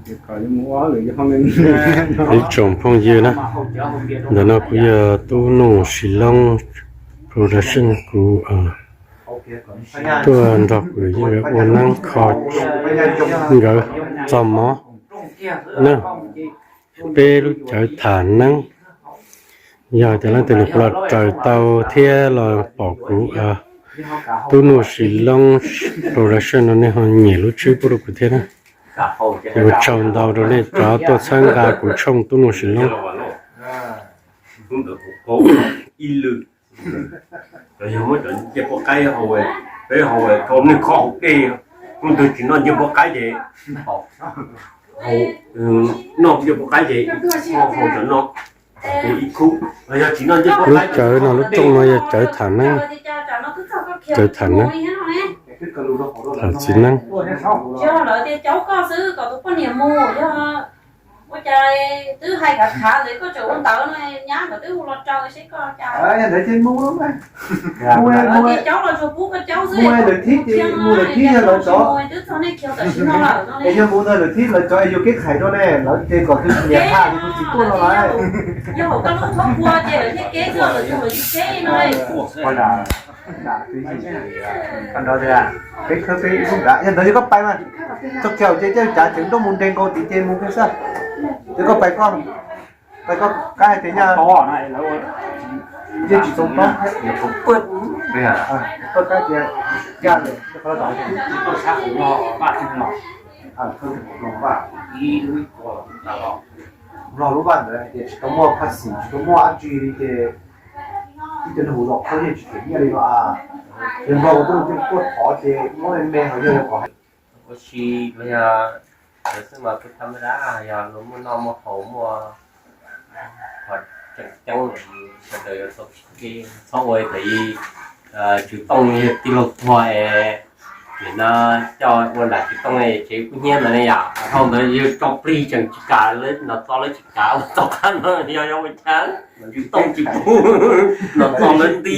Ib tsoom phooj ywg na, ntawm no kuv yog Tub Nuj Sis Loob Production, kuv tuaj nrog kuv yawm yij nkawd ua neeb kho nkawd txog mov na. Peb lub cawv tham neeb, yog tias leej twg nws kuv los raws tau thiab los pom kuv Tub Nuj Sis Loob Production no nej ho nyem lub tswb pub rau kuv thiab na. Ua tsaug ntau rau nej rov tuaj txhawb nqa kuv tshooj Tub Nuj Sis Loob. Lub cawv no lub rooj no yog cawv tham neeb, cawv tham neeb, tham txiv neeb. Lawv thib, lawv thib yog lawv cov, es yog mus ntawd lawv thib lawv cov es yuav kev khais rau ne, lawv ces kom tus niam tha tus txiv tuaj no lawm. Peb khawb peb ib lub nrad, yog ntawd yog koj pais mas, txog kiag ces caij cav tseem nroj mus nres nkaus tim ces mus kiag xwb. Ces koj pais koj, pais koj kab hais tias nyaj, yeej tsis tau tob thiab, koj kab tias caj lawm, Nplog lub vaj ntawd hais tias tsis tau muaj phaj xim, tsis tau muaj dab tsi li ces ib cov neeg hauv zos khaub yeej tsis them nyiaj li no. Yog Nplog ua tuaj, tuaj thov ces muab me me ho yog kom hais. Ua si los yog lawv xwb mas kuj tham dab, yog luag muaj noj muaj haus muaj qhov tseem ceeb sawv daws yuav tau tsis kev, txhob ua kom tswv tooj yog tij laug tuag es nim no coj ua nram tswv tooj tsev kub hnyiab ntawd ne yom. Dhau ntawd yog tso plig tseem tsis kam, lawv nov txo lawv tsis kam ua txoj qab no, yog yog ua cas tswv tooj tsis pub, nov txo lawv nti,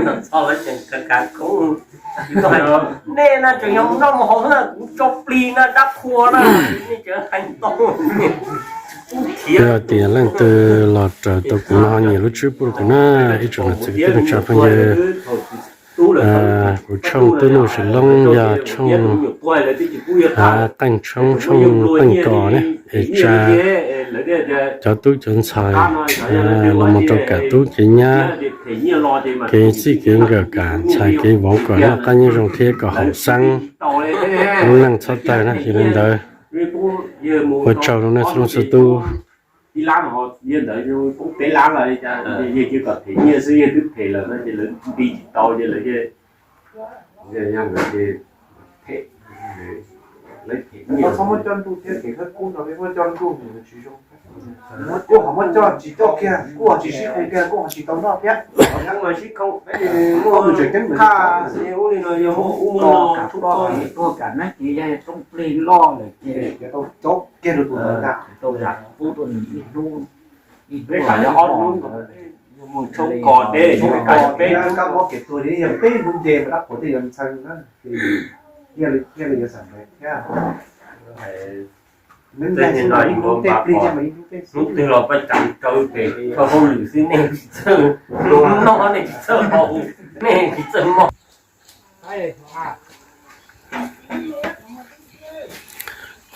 nov txo lawv tseem kav kav koob. Nej na tseem yog mus noj mus haus xwb na, kuv tso plig na dab qhua na, nej tseem hais ntau. Yog tias leej twg los raws tau kuv no ho nyem lub tswb pub rau kuv na, ib tsoom niam txiv kwv tij neej tsa phooj ywg. Kuv tshooj Tub Nuj Sis Loob yog tshooj qeej tshoob tshooj qeej kos ne, es tsa cov tub cov ntxhais los mus rau kam tub kev nyab, kev txij kev nkawm, kam ntxhais kev vauv kom noj qab nyob zoo thiab kom haum xeeb, lub neej txhob tawg na. Yog li ntawd ua tsaug rau nej txhua leej txhua tus. Txhob muab coj nruj thiab, kev khawb kub no peb muab coj nruj nws tsis zoo. Kuj ho muab coj tsis coj kiag, kuj ho tsis sib qhee kiag, kuj ho tsis tau noj thiab. Muaj tus tseem ceeb ntawd, tuaj kam neeb ces yog rooj plig loj lawm ces tau caub kiag rau tus ntawd ntag. Tau zam pub rau nws ib hnub, ib hnub, mus tshoob kos deb, kab mob kev tuag li yog peb hnub nce mas dab qhuas tej yuav ntxhee na, thiaj li yuav xam ntev thiab. Hnub twg los paj cav raws pem koj hauj lwm xwb, nej tsis txawj noj, nej tsis txawj haus, nej tsis txawj mog.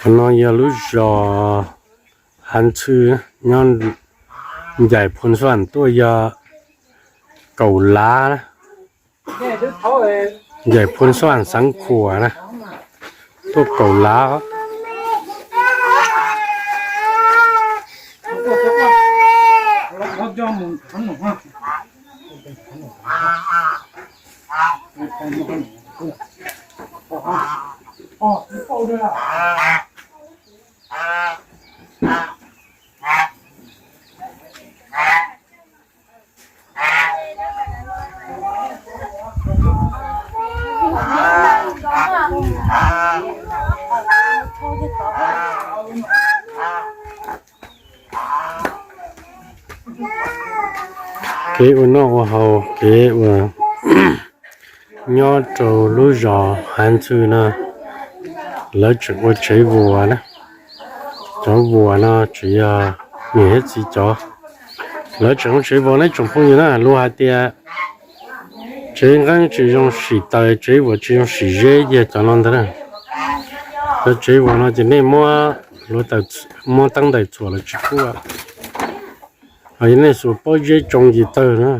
Qhov no yog lub zos Hav Ntxhw, nyob ncaim Phu Xuam tuaj yog kaum lav, ncaim Phu Xuam xeev Khuam na, tuaj kaum lav. Kev ua noj ua haus, kev ua nyob rau lub zos Hav Ntxhw no, Lawv tseem ua tsev vuas na. Cov vuas no tseem yog niam thiab txiv cov. Lawv tseem ua tsev vuas na tsoom phooj ywg na, luag hais tias tsev nqeeb tsis zoo sim taws, tsev vuas tsis zoo sim zeb, yog cov no ntag na. Cov tsev vuas no ces nej muab, muab teeb ntais txhuam los tsis kub. Yog nej xuas pob zeb tsoo ces tawg na.